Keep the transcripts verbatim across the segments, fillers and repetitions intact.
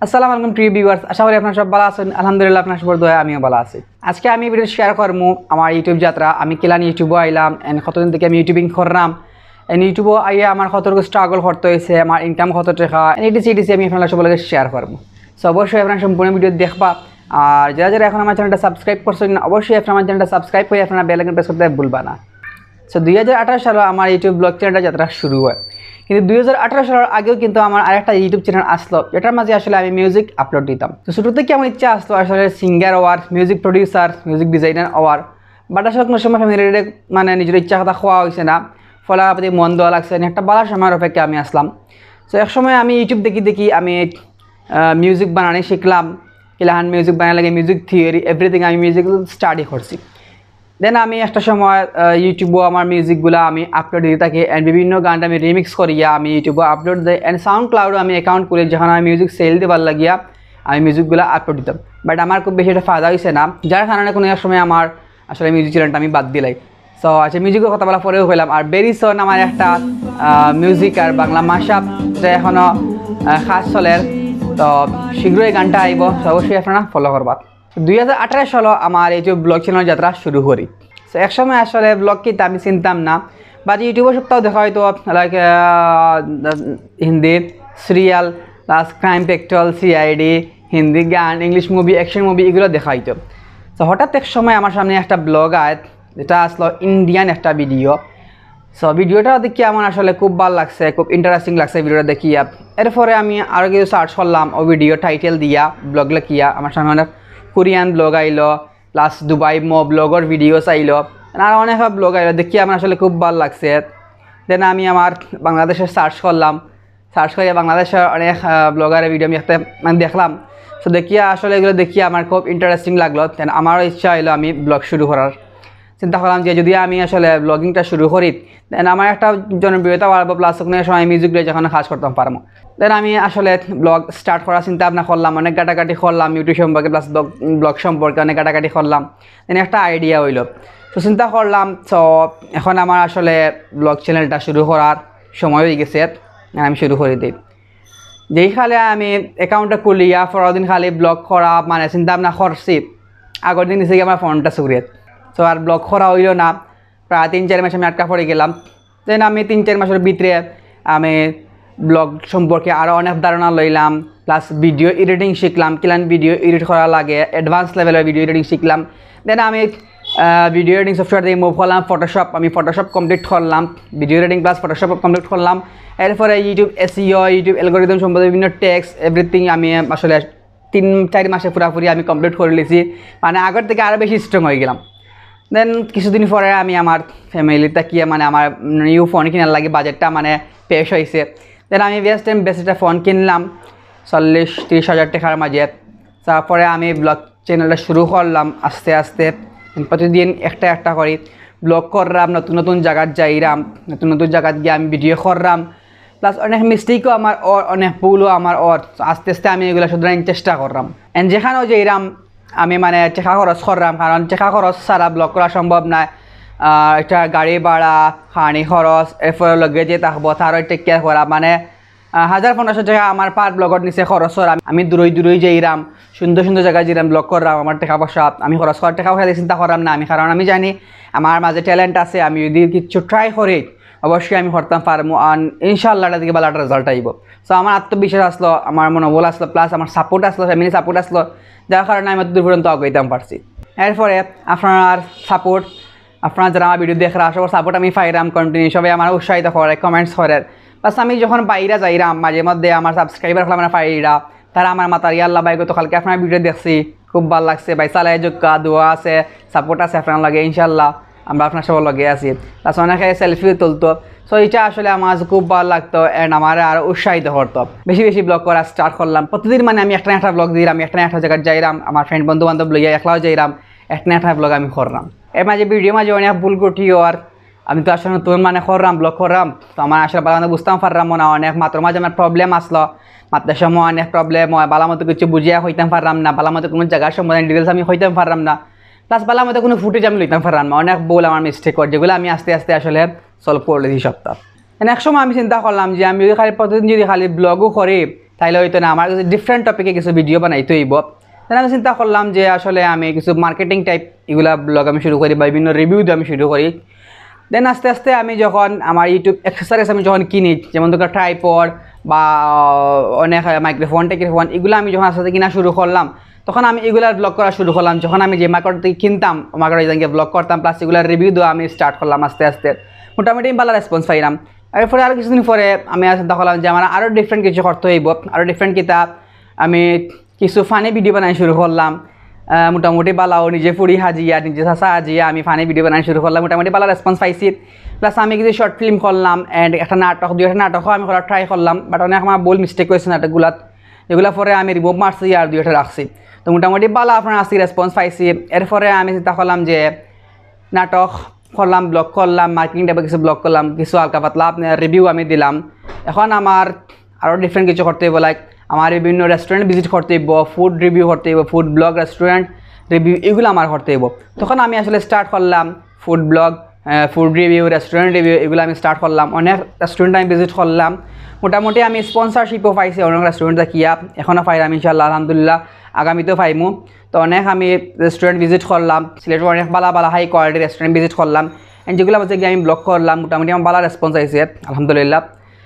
আসসালামু আলাইকুম প্রিয় ভিউয়ার্স, আশা করি আপনারা সব ভালা আছইন। আলহামদুলিল্লাহ, আপনারা সবর দোয়ায় আমিও ভালা আছি। আজকে আমি ভিডিও শেয়ার করমু আমার YouTube যাত্রা, আমি কিলান YouTubeও আইলাম, and কতদিন থাকি আমি YouTubeing কররাম, and YouTubeও আইয়া আমার কত স্ট্রাগল করতে হইছে, আমার ইনকাম কত টাকা, and etc etc আমি আপনারা সবর লগে শেয়ার করমু। So অবশ্যই আপনারা সম্পূর্ণ ভিডিও দেখবা। আর যারা যারা এখন আমার চ্যানেলটা সাবস্ক্রাইব করছইন না, অবশ্যই আপনারা আমার চ্যানেলটা সাবস্ক্রাইব করি আপনারা বেল আইকন প্রেস করতে ভুলবা না। So দুই হাজার আঠারো সালো আমার YouTube ব্লগ চ্যানেলটা যাত্রা শুরু হয়, কিন্তু দুই হাজার আঠারো সালর আগেও কিন্তু আমার আরেকটা YouTube চ্যানেল আসলো, যেটার মাঝে আসলে আমি মিউজিক আপলোড দিতাম। তো ছোটো থেকে আমার ইচ্ছা আসলো আসলে সিঙ্গার হওয়ার, মিউজিক প্রডিউসার, মিউজিক ডিজাইনার হওয়ার, বাট আসলে কোনো সময় ফ্যামিলিরে মানে নিজের ইচ্ছা কথা কওয়া হইছে না, ফলার প্রতি মন দেওয়া লাগছে না, একটা ভালা সময়ের অপেক্ষা আমি আসলাম। তো এক সময় আমি YouTube দেখি দেখি আমি মিউজিক বানানি শিখলাম, কিলাখান মিউজিক বানানি লাগে, মিউজিক থিওরি, এভরিথিং আমি মিউজিক স্টাডি করছি। দেন আমি একটা সময় YouTubeও আমার মিউজিকগুলা আমি আপলোড দিতে থাকি, and বিভিন্ন গানটা আমি রিমিক্স করিয়া আমি YouTubeও আপলোড দেই, and SoundCloudও আমি অ্যাকাউন্ট খুলি, যেখানে আমি মিউজিক সেল দিবার লাগিয়া আমি মিউজিকগুলা আপলোড দিতাম। বাট আমার খুব বেশি একটা ফায়দা হইছে না, যার কারণে কোনো এক সময় আমার আসলে মিউজিক চ্যানেলটা আমি বাদ দিলাই। তো আচ্ছা, মিউজিকর কথা বলা পরেও কইলাম, আর ভেরি সুন আমার একটা মিউজিক আর বাংলা মাশআপ, যেটা এখনো কাজ চলের। তো শীঘ্রই গানটা আইবো, তো অবশ্যই আপনারা ফলো করবা। দুই হাজার আঠারো সালো আমার এই যে ব্লগ চ্যানেল যাত্রা শুরু করি। তো এক সময় আসলে ব্লগ কিতা আমি চিনতাম না, বাট YouTubeও সপ্তাহ দেখা হয়তো like Hindi serial, plus crime patrol, CID, Hindi গান, ইংলিশ মুভি, অ্যাকশন মুভি, এগুলো দেখা হইতো। তো হঠাৎ এক সময় আমার সামনে একটা ব্লগ আয়, যেটা আসলো ইন্ডিয়ান একটা ভিডিও। সো ভিডিওটা দেখি আমার আসলে খুব ভালো লাগছে, খুব ইন্টারেস্টিং লাগছে ভিডিওটা দেখিয়া। এরপরে আমি আরও কিছু সার্চ করলাম, ও ভিডিও টাইটেল দিয়া ব্লগ লেখিয়া আমার সামনে অনেক কোরিয়ান ব্লগ আইলো, প্লাস দুবাই ম ব্লগর ভিডিওস আইলো, আর অনেক ব্লগ আইলো, দেখি আমার আসলে খুব ভালো লাগছে। দেন আমি আমার বাংলাদেশে সার্চ করলাম, সার্চ করিয়া বাংলাদেশর অনেক ব্লগারের ভিডিও আমি একটা মানে দেখলাম। তো দেখিয়া আসলে এগুলো দেখিয়া আমার খুব ইন্টারেস্টিং লাগলো। দেন আমারও ইচ্ছা হইলো আমি ব্লগ শুরু করার। চিন্তা করলাম যে যদি আমি আসলে ব্লগিংটা শুরু করি, দেন আমার একটা জনপ্রিয়তা বাড়বো, প্লাস কোনো সময় মিউজিক লইয়া যেখানে কাজ করতাম পারবো। দেন আমি আসলে ব্লগ স্টার্ট করার চিন্তা ভাবনা করলাম, অনেক ঘাটাঘাটি করলাম YouTube সম্পর্কে, প্লাস ব্লগ সম্পর্কে অনেক ঘাটাঘাটি করলাম। দেন একটা আইডিয়া হইলো, তো চিন্তা করলাম, তো এখন আমার আসলে ব্লগ চ্যানেলটা শুরু করার সময় হয়ে গেছে, আমি শুরু করে দিই। যেই খালে আমি অ্যাকাউন্টটা খুলিয়া পরের দিন খালি ব্লগ করা মানে চিন্তা ভাবনা করছি, আগের দিন নিচে গিয়ে আমার ফোনটা চুরিয়ে। তো আর ব্লগ করা হইলো না, প্রায় তিন চার মাস আমি আটকা পড়ে গেলাম। দেন আমি তিন চার মাসের ভিতরে আমি ব্লগ সম্পর্কে আরও অনেক ধারণা লইলাম, প্লাস ভিডিও এডিটিং শিখলাম, কিলান ভিডিও এডিট করা লাগে, অ্যাডভান্স লেভেলের ভিডিও এডিটিং শিখলাম। দেন আমি ভিডিও এডিটিং সফটওয়্যার দিয়ে মুভ করলাম ফটোশপ, আমি ফটোশপ কমপ্লিট করলাম, video editing plus Photoshop complete করলাম। এরপরে YouTube এসইও, YouTube অ্যালগোরিদম সম্বন্ধে বিভিন্ন টেক্সট, এভরিথিং আমি আসলে তিন চার মাসে পুরাপুরি আমি কমপ্লিট করে নিয়েছি, মানে আগের থেকে আরও বেশি স্ট্রং হয়ে গেলাম। দেন কিছুদিন পরে আমি আমার ফ্যামিলি তাকিয়ে মানে আমার নিউ ফোন কেনার লাগে বাজেটটা মানে পেশ হয়েছে। দেন আমি বেস্ট টাইম বেস্ট একটা ফোন কিনলাম চল্লিশ তিরিশ হাজার টাকার মাঝে। তারপরে আমি ব্লগ চ্যানেলটা শুরু করলাম আস্তে আস্তে। প্রতিদিন একটা একটা করি ব্লগ করলাম, নতুন নতুন জায়গাত যাইরাম, নতুন নতুন জায়গাত গিয়া আমি ভিডিও করলাম। প্লাস অনেক মিস্টেকও আমার অর, অনেক ভুলও আমার অর। তো আস্তে আস্তে আমি এগুলা শুধরানির চেষ্টা করলাম। And যেখানেও যাইরাম আমি মানে টেকা খরচ করলাম, কারণ টেকা খরচ ছাড়া ব্লগ করা সম্ভব নায়। আর একটা গাড়ি ভাড়া, খানি খরচ, এরপরে লগে যে থাকবো তারও টেক কেয়ার করা, মানে আহ, হাজার পনেরোশো টাকা আমার পার ব্লগর নিচে খরচ অর। আমি দূরই দূরই যাইরাম, সুন্দর সুন্দর জায়গায় যাইরাম, ব্লগ করলাম, আমার টেকা পয়সা, আমি খরচ করার টেকা পয়সা দিয়ে চিন্তা করলাম না আমি, কারণ আমি জানি আমার মাঝে ট্যালেন্ট আছে, আমি যদি কিছু ট্রাই করি অবশ্যই আমি করতাম পারমু, আর ইনশাআল্লাহ এটা থেকে ভালো একটা রেজাল্ট আইব। তো আমার আত্মবিশ্বাস আসলো, আমার মনোবল আসলো, প্লাস আমার সাপোর্ট আসলো, ফ্যামিলি সাপোর্ট আসলো, যার কারণে আমি অত দূর পর্যন্ত আগাইতাম পারছি। এরপরে আপনার সাপোর্ট, আপনারা যারা আমার ভিডিও দেখরা, সবার সাপোর্ট আমি পাইরাম কন্টিনিউ, সবাই আমার উৎসাহিত করে, কমেন্টস করে। প্লাস আমি যখন বাইরে যাইরাম মাঝে মধ্যে আমার সাবস্ক্রাইবার হলাম না পাইরা, তারা আমার মাতার ইয়াল্লা ভাই গত কালকে আপনার ভিডিও দেখছি, খুব ভালো লাগছে ভাই, চালাই যোগ্যা দোয়া আছে, সাপোর্ট আছে আপনার লগে, ইনশাল্লাহ আমরা আপনার সবার লগে আছি। প্লাস অনেকে সেলফিও তুলতো, সো এটা আসলে আমার কাছে খুব ভালো লাগতো অ্যান্ড আমার আরও উৎসাহিত করতো। বেশি বেশি ব্লগ করা স্টার্ট করলাম, প্রতিদিন মানে আমি একটা না একটা ব্লগ দিলাম, একটা না একটা জায়গায় যাইরাম, আমার ফ্রেন্ড বন্ধু বান্ধব লইয়া একলাও যাইরাম, একটা না একটা ব্লগ আমি করলাম। এর মাঝে ভিডিও মাঝে অনেক ভুল করছি, আর আমি তো আসলে নতুন মানে করলাম, ব্লগ করলাম, তো আমার আসলে ভালো মতো বুঝতাম পারলাম না, অনেক মাত্র মাঝে আমার প্রবলেম আসলো, মাত্র সময় অনেক প্রবলেম হয়, ভালো মতো কিছু বুঝিয়া হইতাম পারলাম না, ভালো মতো কোনো জায়গার সম্বন্ধে ডিটেলস আমি হইতাম পারলাম না, প্লাস ভালো মতো কোনো ফুটেজ আমি লইতাম পারলাম না, অনেক ভুল আমার মিস্টেক হয়, যেগুলো আমি আস্তে আস্তে আসলে সলভ করে দিছি সপ্তাহ। মানে এক সময় আমি চিন্তা করলাম যে আমি যদি খালি প্রতিদিন যদি খালি ব্লগও করি, তাইলে অইতো না, আমার কিছু ডিফারেন্ট টপিকে কিছু ভিডিও বানাইতে অইবো। দেন আমি চিন্তা করলাম যে আসলে আমি কিছু মার্কেটিং টাইপ ইগুলা ব্লগ আমি শুরু করি বা বিভিন্ন রিভিউ দিয়া আমি শুরু করি। দেন আস্তে আস্তে আমি যখন আমার YouTube অ্যাক্সেসরিজ আমি যখন কিনি, যেমন ধরো ট্রাইপড বা অনেক মাইক্রোফোন টাইক্রোফোন, ইগুলা আমি যখন আস্তে আস্তে কিনা শুরু করলাম, তখন আমি ইগুলার ব্লগ করা শুরু করলাম। যখন আমি যে মার্কেট থাকি কিনতাম, মার্কেটে যাইয়া ব্লগ করতাম, প্লাস ইগুলার রিভিউ দেওয়া আমি স্টার্ট করলাম আস্তে আস্তে। মোটামুটি আমি ভালা রেসপন্স পাইলাম। এরপরে আরও কিছুদিন পরে আমি আর চিন্তা করলাম যে আমার আরও ডিফারেন্ট কিছু করতে অইবো, আরও ডিফারেন্ট কিতা, আমি কিছু ফানি ভিডিও বানানি শুরু করলাম। আহ, মোটামুটি ভালাউ নিজে ফুড়ি হাজিয়া, নিজে চাচা হাজিয়া আমি ফানি ভিডিও বানানি শুরু করলাম। মোটামুটি ভালা রেসপন্স পাইছি। প্লাস আমি কিছু শর্ট ফিল্ম করলাম, অ্যান্ড একটা নাটক, দুই একটা নাটকও আমি করার ট্রাই করলাম, বাট অনেক আমার ভুল মিস্টেক অইছে নাটকগুলাত, যেগুলা পরে আমি রিমুভ মারছি আর দুই একটা রাখছি। তো মোটামুটি ভালা আপনার আজকে রেসপন্স পাইছি। এরপরে আমি চিন্তা করলাম যে নাটক করলাম, ব্লগ করলাম, মার্কেটিং টাইপের কিছু ব্লগ করলাম, কিছু হালকা পাতলা আপনার রিভিউ আমি দিলাম। এখন আমার আরও ডিফারেন্ট কিছু করতে অইবো, লাইক আমার বিভিন্ন রেস্টুরেন্ট ভিজিট করতে অইবো, ফুড রিভিউ করতে অইবো, ফুড ব্লগ, রেস্টুরেন্ট রিভিউ, ইগুলা আমার করতে অইবো। তখন আমি আসলে স্টার্ট করলাম food blog, food review, restaurant review, ইগুলা আমি স্টার্ট করলাম। অনেক রেস্টুরেন্ট আমি ভিজিট করলাম, মোটামুটি আমি স্পন্সরশিপও পাইছি অনেক রেস্টুরেন্ট থাকিয়া, এখনও পাইরাম ইনশাআল্লাহ, আলহামদুলিল্লাহ, আগামীতেও পাইমু। তো অনেক আমি রেস্টুরেন্ট ভিজিট করলাম, সিলেটর অনেক ভালা ভালা হাই কোয়ালিটি রেস্টুরেন্ট ভিজিট করলাম, অ্যান্ড যেগুলা মাঝে গিয়া আমি ব্লগ করলাম, মোটামুটি আমার ভালা রেসপন্স আইছে, আলহামদুলিল্লাহ।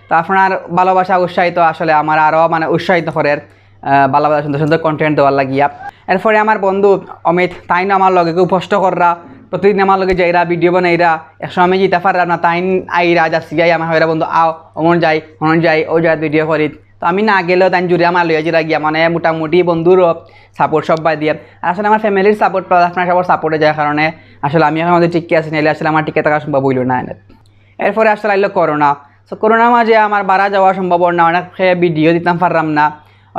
তো আপনার ভালোবাসা উৎসাহিত আসলে আমার আরও মানে উৎসাহিত করের, আহ, ভালা ভালা সুন্দর সুন্দর কন্টেন্ট দেওয়ার লাগিয়া। এরপরে আমার বন্ধু অমিত, তাইনও আমার লগে খুব কষ্ট কররা, প্রতিদিন আমার লগে যাইরা, ভিডিও বানাইরা। এক সময় আমি যাইতা পাররাম না, তাইন আইরা, যাচ্ছি গাই আমার হইরা, "বন্ধু আও, অমন যাই, অমন যাই, ও যাই ভিডিও করি।" তো আমি না গেলেও তাইন জুড়ে আমার লইয়া যাইরা গিয়া, মানে মোটামুটি বন্ধুরও সাপোর্ট সব বাদ দিয়া। আর আসলে আমার ফ্যামিলির সাপোর্ট প্লাস আপনার সবার সাপোর্টে যার কারণে আসলে আমি এখন আমাদের টিকে আছি, নাইলে আসলে আমার টিকে থাকা সম্ভব অইলো না। এরপরে আসলে আইলো করোনা। তো করোনার মাঝে আমার বারা যাওয়া সম্ভব অর না, অনেক ভিডিও দিতাম পাররাম না,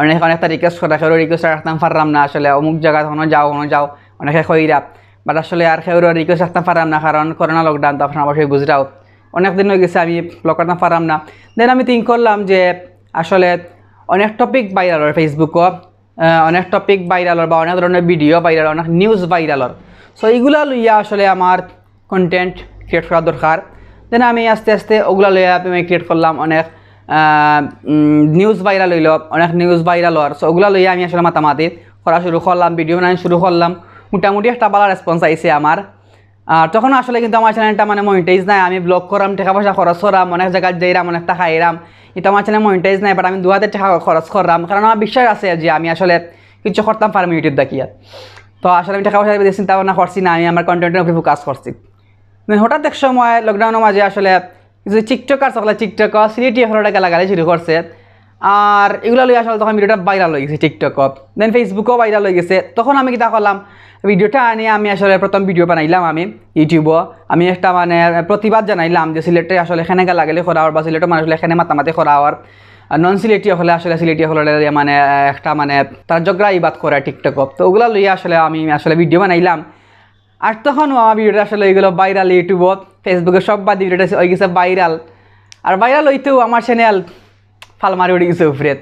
অনেক অনেকটা রিকোয়েস্ট করা, কেউর রিকোয়েস্ট রাখতাম পাররাম না, আসলে অমুক জাগাত হনো যাও, হনো যাও, অনেকে কইরা, বাট আসলে আর কেউর রিকোয়েস্ট রাখতাম পাররাম না, কারণ করোনা লকডাউন তো আপনারা অবশ্যই বুঝরাও। অনেক দিন অই গেছে আমি ব্লগ করতাম পাররাম না। দেন আমি থিঙ্ক করলাম যে আসলে অনেক টপিক ভাইরাল অর ফেসবুকও, আহ, অনেক টপিক ভাইরাল অর বা অনেক ধরনের ভিডিও ভাইরাল, অনেক নিউজ ভাইরাল অর। সো ইগুলা লইয়া আসলে আমার কন্টেন্ট ক্রিয়েট করা দরকার। দেন আমি আস্তে আস্তে ওগুলা লইয়া আমি ক্রিয়েট করলাম, অনেক নিউজ ভাইরাল অইলো, অনেক নিউজ ভাইরাল অর। সো ওগুলা লইয়া আমি আসলে মাতামাতি করা শুরু করলাম, ভিডিও বানানি শুরু করলাম। মোটামুটি একটা ভালা রেসপন্স আইছে আমার। আর তখন আসলে কিন্তু আমার চ্যানেলটা মানে মনিটাইজ নাই, আমি ব্লগ করাম, টেকা পয়সা খরচ করাম, অনেক জাগাত যাইরাম, অনেকটা খাইরাম, কিন্তু আমার চ্যানেল মনিটাইজ নাই, বাট আমি দুহাতে টেকা খরচ কররাম, কারণ আমার বিশ্বাস আছে যে আমি আসলে কিছু করতাম পারমু YouTube দেখিয়া। তো আসলে আমি টেকা পয়সা চিন্তা ভাবনা করছি না, আমি আমার কন্টেন্টর উপরে ফোকাস করছি। মানে হঠাৎ এক সময় লকডাউনর মাঝে আসলে কিছু টিকটকার সকলে টিকটক সিলেটি অকলরে গালাগালি শুরু করছে, আর ইগুলা লইয়া আসলে তখন ভিডিওটা ভাইরাল অই গেছে টিকটকও, দেন ফেসবুকও ভাইরাল অই গেছে। তখন আমি কিতা করলাম, ভিডিওটা আনি আমি আসলে প্রথম ভিডিও বানাইলাম আমি YouTube-ও, আমি একটা মানে প্রতিবাদ জানাইলাম যে সিলেটে আসলে কেনে গালাগালি করা অর বা সিলেটর মানুষ অকলে কেনে মাতামাতি করা অর, আর নন সিলেটি অকলে আসলে সিলেটি অকলরে মানে একটা মানে তারা ঝগড়া ইবাদ করে টিকটকও। তো ওগুলা লইয়া আসলে আমি আসলে ভিডিও বানাইলাম। আর তখন আমার ভিডিওটা আসলে অই গেলো ভাইরাল YouTube-ও, ফেসবুকে সব বাদ ভিডিওটা অই গেছে ভাইরাল। আর ভাইরাল অইতেউ আমার চ্যানেল ফাল মারি উঠি গেছে উপরে,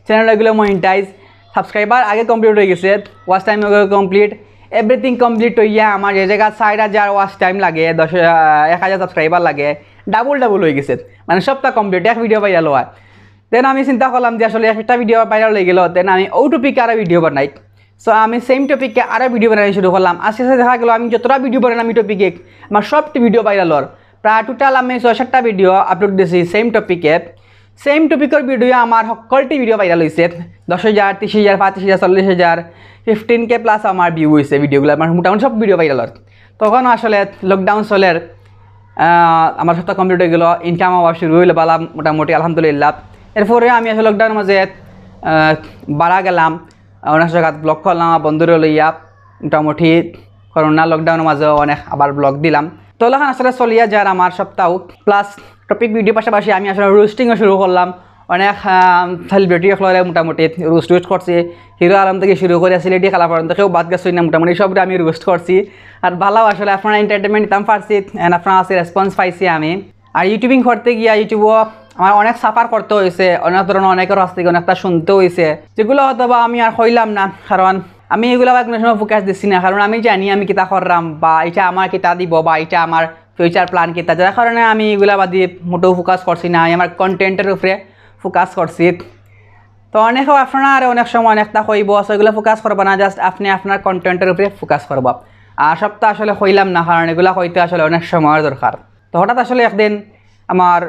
চ্যানেল অই গেলো মনিটাইজ, সাবস্ক্রাইবার আগে কমপ্লিট অই গেছে, ওয়াচ টাইম আগে কমপ্লিট, এভরিথিং কমপ্লিট অইয়া আমার যে জাগাত চাইর হাজার ওয়াচ টাইম লাগে, দশ, আহ, এক হাজার সাবস্ক্রাইবার লাগে, ডাবল ডাবল অই গেছে, মানে সবটা কমপ্লিট, এক ভিডিও ভাইরাল অওয়ায়। দেন আমি চিন্তা করলাম যে আসলে একটা ভিডিও ভাইরাল অই গেলো, দেন আমি অউ টপিকে আরও ভিডিও বানাই। সো আমি সেম টপিকে আরও ভিডিও বানানি শুরু করলাম। আস্তে আস্তে দেখা গেলো আমি যতটা ভিডিও বানাইলাম এই টপিকে, আমার সব ভিডিও ভাইরাল অর। প্রায় টোটাল আমি ছয় সাতটা ভিডিও আপলোড দিছি সেম টপিকে। সেম টপিকর ভিডিও আমার হক্কলটি ভিডিও ভাইরাল অইছে, দশ হাজার, ত্রিশ হাজার, পঁয়ত্রিশ হাজার, চল্লিশ হাজার, ফিফটিন কে প্লাস আমার ভিউ অইছে ভিডিওগুলো, আমার মোটামুটি সব ভিডিও ভাইরাল অর। তখন আসলে লকডাউন চলের, আহ, আমার সবটা কমপ্লিট অই গেলো, ইনকাম অওয়া শুরু অইলো ভালা মোটামুটি, আলহামদুলিল্লাহ। এরপরে আমি আসলে লকডাউনর মাঝে, আহ, বারা গেলাম, অনেক জাগাত ব্লগ করলাম আমার বন্ধুরে লইয়া, মোটামুটি করোনা লকডাউনর মাঝেও অনেক আবার ব্লগ দিলাম। তো অলাখান আসলে চলিয়া যার আমার সবটাউ, প্লাস টপিক ভিডিও পাশাপাশি আমি আসলে রোস্টিংও শুরু করলাম। অনেক, আহ, সেলিব্রিটি অকলরে মোটামুটি রোস্ট টোস্ট করছি। হিরো আলম থাকি শুরু করি সিলেটি কালাপাড়া থাকি কেউ বাদ গেছে না, মোটামুটি সবরে আমি রোস্ট করছি। আর ভালাউ আসলে আপনারা এন্টারটেইনমেন্ট দিতাম পারছি, and আপনারা আছে রেসপন্স পাইছি আমি। আর ইউটিউবিং করতে গিয়া YouTube-ও আমার অনেক সাফার করতে অইছে, অনেক ধরনের অনেকের কাছ থাকি অনেকটা শুনতে অইছে, যেগুলা হয়তো বা আমি আর কইলাম না, কারণ আমি ইগুলা বা কোনো সময় ফোকাস দিছি না, কারণ আমি জানি আমি কিতা কররাম বা ইটা আমার কিতা দিবো বা ইটা আমার ফিউচার প্ল্যান কিতা, যার কারণে আমি ইগুলা বাদে মোটেও ফোকাস করছি না, আমি আমার কন্টেন্টর উপরে ফোকাস করছি। তো অনেকেও আপনারা অনেক সময় অনেকটা কইব, so এগুলা ফোকাস করবা না, জাস্ট আপনি আপনার কন্টেন্টের উপরে ফোকাস করবা। আর সবটা আসলে কইলাম না, কারণ এগুলা কইতে আসলে অনেক সময়র দরকার। তো হঠাৎ আসলে একদিন আমার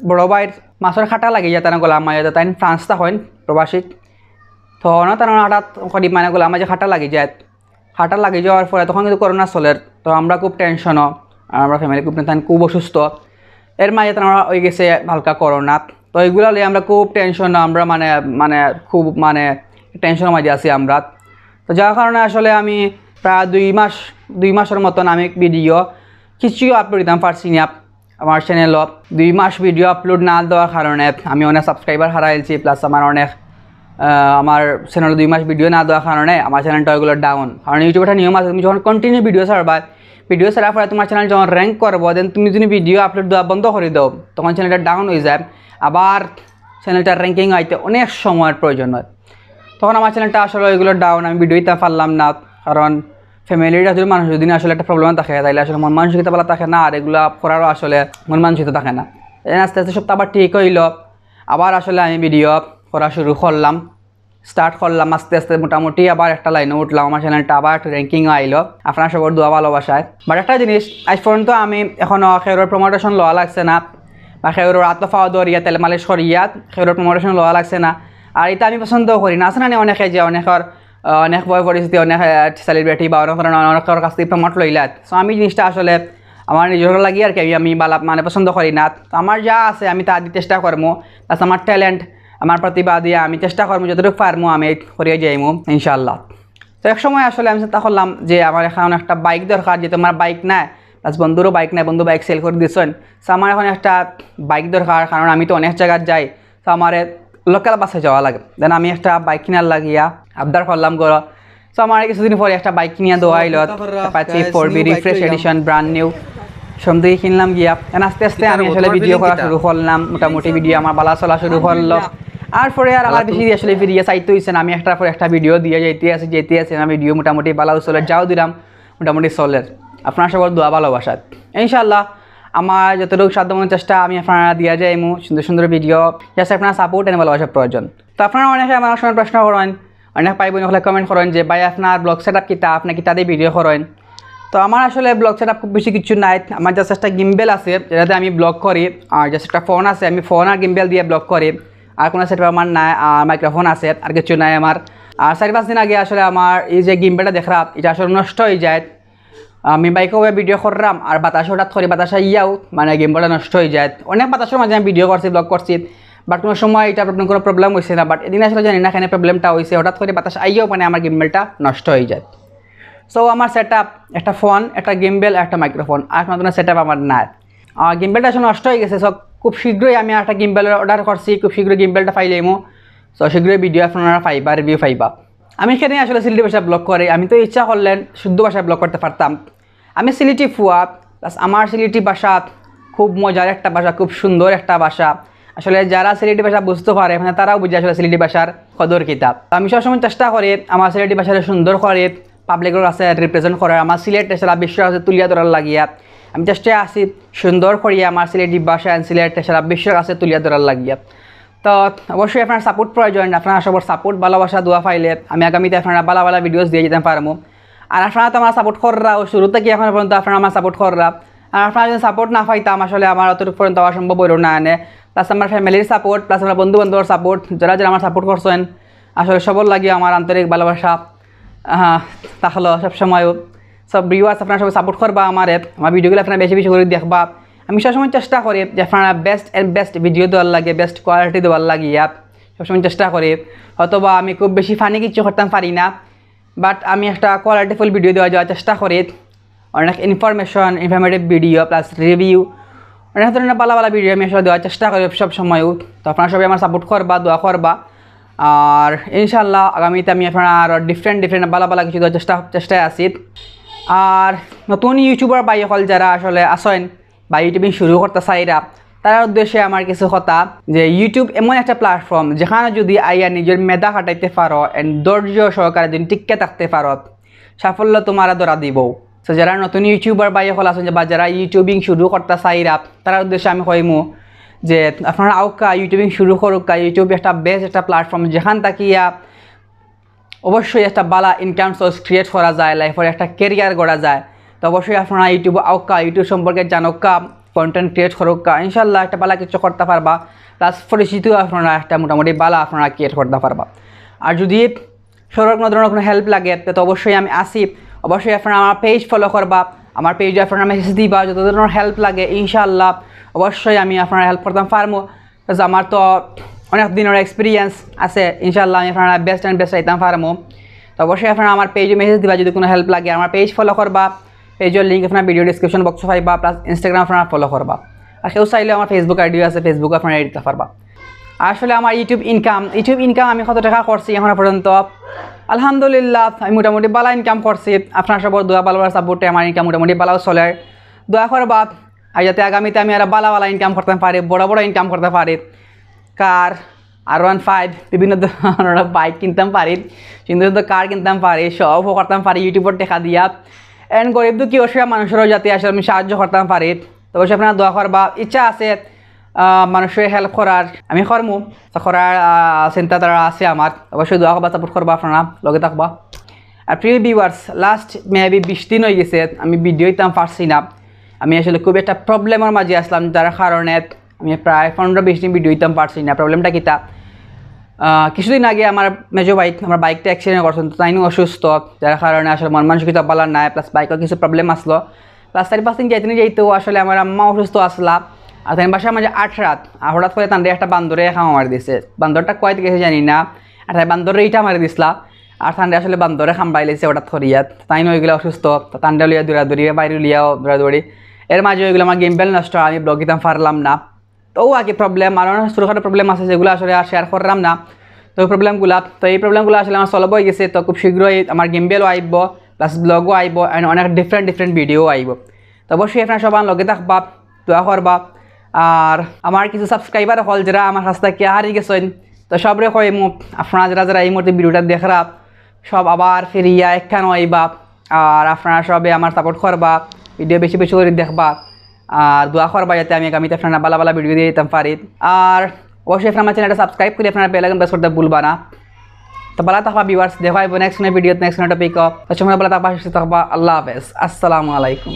বড় ভাইর মাছর কাটা লাগি যায়, তার গলার মাঝে, তাইন ফ্রান্স থাকইন প্রবাসী। তো অন তার হঠাৎ করি মানে গলার মাঝে কাটা লাগি যায়, কাটা লাগি যাওয়ার পরে তখন কিন্তু করোনা চলের, তো আমরা খুব টেনশনও, আর আমরা ফ্যামিলি খুব টেনশন, খুব অসুস্থ। এর মাঝে তার হয়ে গেছে হালকা করোনা, তো এগুলা লইয়া আমরা খুব টেনশন, আমরা মানে মানে খুব মানে টেনশনের মাঝে আছি আমরা। তো যার কারণে আসলে আমি প্রায় দুই মাস, দুই মাসের মতন আমি ভিডিও কিছুই আপলোড দিতাম পারছি না আমার চ্যানেলও। দুই মাস ভিডিও আপলোড না দেওয়ার কারণে আমি অনেক সাবস্ক্রাইবার হারাইলছি, প্লাস আমার অনেক আহ, আমার চ্যানেলে দুই মাস ভিডিও না দেওয়ার কারণে আমার চ্যানেলটা ওইগুলো ডাউন। কারণ ইউটিউবে একটা নিয়ম আছে, তুমি যখন কন্টিনিউ ভিডিও ছাড়বা, ভিডিও ছাড়ার পরে তোমার চ্যানেল যখন র্যাঙ্ক করবো, দেন তুমি যদি ভিডিও আপলোড দেওয়া বন্ধ করে দাও, তখন চ্যানেলটা ডাউন হয়ে যায়। আবার চ্যানেলটা র্যাঙ্কিং আইতে অনেক সময়ের প্রয়োজন হয়। তখন আমার চ্যানেলটা আসলে ওইগুলো ডাউন, আমি ভিডিও দিতে পারলাম না। কারণ ফ্যামিলির একজন মানুষ যদি আসলে একটা প্রবলেম থাকে, তাহলে আসলে মন মানসিকতা ভালো থাকে না, আর এগুলা করারও আসলে মন মানসিকতা থাকে না। এই আস্তে আস্তে সবটা আবার ঠিক হইলো, আবার আসলে আমি ভিডিও করা শুরু করলাম, স্টার্ট করলাম আস্তে আস্তে, মোটামুটি আবার একটা লাইনে উঠলাম, আমার চ্যানেলটা আবার একটু র্যাঙ্কিংও আইলো আপনারা সবার দোয়া ভালোবাসায়। বাট একটা জিনিস, আজ পর্যন্ত আমি এখনও কেউর প্রমোটেশন লওয়া লাগছে না, বা কেউর আতো ফাও দরিয়া তেল মালিশ করিয়া কেউর প্রমোটেশন লওয়া লাগছে না। আর এটা আমি পছন্দ করি না। আছে না নি অনেকে যে অনেকের, আহ, অনেক বয় পরিস্থিতি, অনেক সেলিব্রিটি বা অনেক ধরনের অনেকের কাছ থেকে প্রমোট লইলাত। সো আমি জিনিসটা আসলে আমার নিজের লাগি আর কি, আমি, আমি বালা মানে পছন্দ করি না। তো আমার যা আছে আমি তা দিয়ে চেষ্টা করবো, প্লাস আমার ট্যালেন্ট, আমার প্রতিভা দিয়ে আমি চেষ্টা করবো, যতটুকু পারমু আমি করিয়া যাইমু ইনশাআল্লাহ। তো এক সময় আসলে আমি চিন্তা করলাম যে আমার এখন একটা বাইক দরকার, যেহেতু আমার বাইক নাই, প্লাস বন্ধুরও বাইক নাই, বন্ধু বাইক সেল করে দিছেন। তো আমার এখন একটা বাইক দরকার, কারণ আমি তো অনেক জায়গায় যাই, তো আমার লোকাল বাসে যাওয়া লাগে। দেন আমি একটা বাইক কিনার লাগিয়া আবদার করলাম গরো। তো আমার কিছুদিন পরে একটা বাইক কিনিয়া দেওয়া হইল, Apache four B refresh edition, brand new. সমদি কিনলাম গিয়া, এখন আস্তে আস্তে আমি আসলে ভিডিও করা শুরু করলাম, মোটামুটি ভিডিও আমার বালা চলা শুরু করলো। আর পরে আর আমার বেশি আসলে ভিডিও চাইতে হইছে না, আমি একটার পর একটা ভিডিও দিয়ে যেতে আছি, যেতে আছি, আমার ভিডিও মোটামুটি বালা চলে যাও দিলাম, মোটামুটি চলের। আপনারা সবার দোয়া ভালোবাসাত ইনশাআল্লাহ আমার যতটুকু সাধ্যমতো চেষ্টা আমি আপনারা দিয়া যাইমু সুন্দর সুন্দর ভিডিও, জাস্ট আপনারা সাপোর্ট এনে ভালোবাসার প্রয়োজন। তো আপনারা অনেকে আমার সময় প্রশ্ন করেন, অনেক ভাই বোন হলে কমেন্ট করেন যে ভাই আপনার ব্লগ সেট আপ কিতা, আপনি কিতা দিয়ে ভিডিও করেন। তো আমার আসলে ব্লগ সেট আপ খুব বেশি কিছু নাই, আমার জাস্ট একটা গিম্বেল আছে যেটাতে আমি ব্লগ করি, আর জাস্ট একটা ফোন আছে, আমি ফোন আর গিম্বেল দিয়ে ব্লগ করি। আর কোনো সেট আপ আমার নাই, আর মাইক্রোফোন আছে, আর কিছু নাই আমার। আর চার পাঁচ দিন আগে আসলে আমার এই যে গিম্বেলটা দেখরা, এটা আসলে নষ্ট হয়ে যায়। আমি বাইকে ভিডিও করলাম আর বাতাস হঠাৎ করে বাতাস আইয়াও মানে গিম্বেলটা নষ্ট হয়ে যায়। অনেক বাতাসের মাঝে আমি ভিডিও করছি, ব্লগ করছি, বাট কোনো সময় এটা প্রবলেম, কোনো প্রবলেম হয়েছে না। বাট এদিন আসলে জানি না কেন প্রবলেমটা হয়েছে, হঠাৎ করে বাতাস আইয়াও মানে আমার গিম্বেলটা নষ্ট হয়ে যায়। সো আমার সেট আপ একটা ফোন, একটা গিম্বেল, একটা মাইক্রোফোন, আর কোনো ধরনের সেট আপ আমার নাই। আর গিম্বেলটা আসলে নষ্ট হয়ে গেছে। সো খুব শীঘ্রই আমি একটা গিম্বেল অর্ডার করছি, খুব শীঘ্রই গিম্বেলটা পাইলাইমু। সো শীঘ্রই ভিডিও আপনারা পাইবা, রিভিউ পাইবা। আমি এখানে আসলে সিলেটি ভাষা ব্লগ করি, আমি তো ইচ্ছা করলেন শুদ্ধ ভাষায় ব্লগ করতে পারতাম। আমি সিলেটি ফুয়া, প্লাস আমার সিলেটি ভাষা খুব মজার একটা ভাষা, খুব সুন্দর একটা ভাষা। আসলে যারা সিলেটি ভাষা বুঝতে পারে মানে তারাও বুঝে আসলে সিলেটি ভাষার কদর কিতা। তো আমি সবসময় চেষ্টা করি আমার সিলেটি ভাষাটা সুন্দর করে পাবলিকের কাছে রিপ্রেজেন্ট করার, আমার সিলেটটা সারা বিশ্বের কাছে তুলিয়া ধরার লাগিয়া। আমি চেষ্টায় আছি সুন্দর করিয়া আমার সিলেটি ভাষা and সিলেটটা সারা বিশ্বের কাছে তুলিয়া ধরার লাগিয়া। তো অবশ্যই আপনার সাপোর্ট প্রয়োজন, আপনারা সবার সাপোর্ট ভালোবাসা দোয়া পাইলে আমি আগামীতে আপনারা ভালো ভালো ভিডিওস দিয়ে যেতে পারবো। আর আপনারা তো আমার সাপোর্ট কররা, ও শুরু থেকে এখন পর্যন্ত আপনারা আমার সাপোর্ট কররা। আর আপনারা যদি সাপোর্ট না পাইতাম আসলে আমার অতটুকু পর্যন্ত আওয়া সম্ভব হইল না এনে। প্লাস আমার ফ্যামিলির সাপোর্ট, প্লাস আমার বন্ধু বান্ধবর সাপোর্ট, যারা যারা আমার সাপোর্ট করছেন, আসলে সবর লাগি আমার আন্তরিক ভালোবাসা, আহ, থাকলো সবসময়। সব ভিউয়ার্স আপনারা সবাই সাপোর্ট করবা আমারে, আমার ভিডিওগুলো আপনারা বেশি বেশি করে দেখবা। আমি সবসময় চেষ্টা করি যে আপনারা বেস্ট অ্যান্ড বেস্ট ভিডিও দেওয়ার লাগে, বেস্ট কোয়ালিটি দেওয়ার লাগে ইয়াত সবসময় চেষ্টা করি। হয়তো বা আমি খুব বেশি ফানি কিছু করতাম পারি না, বাট আমি একটা কোয়ালিটিফুল ভিডিও দেওয়া যাওয়ার চেষ্টা করি। অনেক information, informative video plus review, অনেক ধরনের ভালো ভালো ভিডিও আমি আসলে দেওয়ার চেষ্টা করি সব সময়ও। তো আপনারা সবাই আমার সাপোর্ট করবা, দোয়া করবা। আর ইনশাল্লাহ আগামীতে আমি আপনারা আরও ডিফারেন্ট ডিফারেন্ট ভালো ভালো কিছু দেওয়ার চেষ্টা, চেষ্টায় আছি। আর নতুন ইউটিউবার ভাই হল যারা আসলে আসেন বা ইউটিউবিং শুরু করতে চাইরা, তার উদ্দেশ্যে আমার কিছু কথা যে ইউটিউব এমন একটা প্ল্যাটফর্ম যেখানে যদি আইয়া নিজের মেধা খাটাইতে পারো and ধৈর্য সহকারে যদি টিকে থাকতে পারো, সাফল্য তোমার ধরা দিব। তো যারা নতুন ইউটিউবার ভাই হল আছেন বা যারা ইউটিউবিং শুরু করতে চাইরা, তার উদ্দেশ্যে আমি কইমু যে আপনারা আউক্কা, ইউটিউবিং শুরু করুক্কা। YouTube একটা বেস্ট একটা প্ল্যাটফর্ম, যেখান থাকিয়া অবশ্যই একটা বালা ইনকাম সোর্স ক্রিয়েট করা যায়, লাইফর একটা ক্যারিয়ার গড়া যায়। তো অবশ্যই আপনারা ইউটিউব আউক্কা, ইউটিউব সম্পর্কে জানউক্কা, কন্টেন্ট ক্রিয়েট করউক্কা, ইনশাল্লাহ একটা বালা কিছু করতা পারবা। প্লাস পরিচিত আপনারা একটা মোটামুটি বালা আপনারা ক্রিয়েট করতা পারবা। আর যদি সড়ক কোনো ধরনের কোনো হেল্প লাগে, তো অবশ্যই আমি আসি। অবশ্যই আপনারা আমার পেজ ফলো করবা, আমার পেজে আপনারা মেসেজ দিবা, যত ধরনের হেল্প লাগে ইনশাআল্লাহ অবশ্যই আমি আপনারা হেল্প করতাম পারমু। Because আমার তো অনেক দিনের এক্সপিরিয়েন্স আছে, ইনশাআল্লাহ আমি আপনারা বেস্ট অ্যান্ড বেস্ট চাইতাম পারমু। তো অবশ্যই আপনারা আমার পেজে মেসেজ দিবা যদি কোনো হেল্প লাগে। আমার পেজ ফলো করবা, পেজর লিংক আপনারা ভিডিও ডিসক্রিপশন বক্সো পাইবা, প্লাস ইনস্টাগ্রাম আপনারা ফলো করবা। আর কেউ চাইলে আমার ফেসবুক আইডিও আছে, ফেসবুক আপনারা দিতে পারবা। আসলে আমার ইউটিউব ইনকাম, ইউটিউব ইনকাম আমি কত টাকা করছি এখন পর্যন্ত? আলহামদুলিল্লাহ, আমি মোটামুটি বালা ইনকাম করছি। আপনারা সবর দোয়া, ভালোবাসা, সাপোর্টে আমার ইনকাম মোটামুটি বালাও চলে। দোয়া করবা আর যাতে আগামীতে আমি আরো বালা বালা ইনকাম করতাম পারি, বড় বড় ইনকাম করতাম পারি। কার, আর ওয়ান ফাইভ, বিভিন্ন ধরনের বাইক কিনতাম পারি, সুন্দর সুন্দর কার কিনতাম পারি, শো অফও করতাম পারি ইউটিউবর টাকা দিয়া। এন্ড গরিব দুঃখী অসহায় মানুষেরও যাতে আসলে আমি সাহায্য করতাম পারি। তো অবশ্যই আপনারা দোয়া করবা, ইচ্ছা আছে আহ, মানুষরে হেল্প করার, আমি করমু। তো করার আহ, চিন্তাধারা আছে আমার। অবশ্যই দোয়া করবা, সাপোর্ট করবা, আপনারা লগে থাকবা। আর প্রিয় ভিউয়ার্স, লাস্ট মেবি বিশ দিন হয়ে গেছে আমি ভিডিও দিতাম পারছি না। আমি আসলে খুব একটা প্রবলেমের মাঝে আসলাম, যার কারণে আমি প্রায় পনেরো বিশ দিন ভিডিও দিতাম পারছি না। প্রবলেমটা কিতা? আহ, কিছুদিন আগে আমার মেজো ভাই আমার বাইকটা অ্যাক্সিডেন্ট করছেন, তো তাইনও অসুস্থ, যার কারণে আসলে মন মানসিকতা ভালো নাই, প্লাস বাইকও কিছু প্রবলেম আসলো। প্লাস চারি পাঁচ দিন যাইতে না যাইতেও আসলে আমার আম্মা অসুস্থ আসলা, আর তাই বাসার মাঝে আট রাত, আর হঠাৎ করে তানরে একটা বান্দরে একা মারি দিছে। বান্দরটা কইতে গেছে জানি না, আর তাই বান্দররে ইটা মারি দিছলা। আর তানরে আসলে বান্দরে কামড়াই লাইছে হঠাৎ করিয়া, তাইন হয়ে গেলে অসুস্থ, তো তানরে লইয়া দৌড়াদৌড়ি, বাইরে লইয়াও দৌড়াদৌড়ি। এর মাঝে হয়ে গেলো আমার গিম্বেল নষ্ট, আমি ব্লগ দিতাম পারলাম না। তো ও আর কি প্রবলেম, আর অনেক ছোটোখাটো প্রবলেম আছে যেগুলো আসলে আর শেয়ার করলাম না। তো ওই প্রবলেমগুলা, তো এই প্রবলেমগুলো আসলে আমার সলভ হয়ে গেছে। তো খুব শীঘ্রই আমার গিম্বেলও আইব, প্লাস ব্লগও আইব, অ্যান্ড অনেক ডিফারেন্ট ডিফারেন্ট ভিডিও আইব। তো অবশ্যই আপনারা সবার লগে থাকবা, দোয়া করবা। আর আমার কিছু সাবস্ক্রাইবার হল যারা আমার কাছ থেকে হারিয়ে গেছেন, তো সবরে কইমু, আপনারা যারা যারা এই মুহূর্তে ভিডিওটা দেখরা, সব আবার ফিরিয়া একখান আইবা। আর আপনারা সবে আমার সাপোর্ট করবা, ভিডিও বেশি বেশি করে দেখবা, আর দোয়া করবা যাতে আমি আগামীতে আপনারা ভালো ভালো ভিডিও দিয়ে দিতাম পারি। আর অবশ্যই আপনারা আমার চ্যানেলটা সাবস্ক্রাইব করে আপনারা বেল আইকন প্রেস করতে ভুলবা না। তো ভালো থাকবা ভিউয়ার্স, দেখা হইব নেক্সট কোনো ভিডিও, নেক্সট কোনো টপিক। তো সময় ভালো থাকবা, সুস্থ থাকবা। আল্লাহ হাফেজ, আসসালামু আলাইকুম।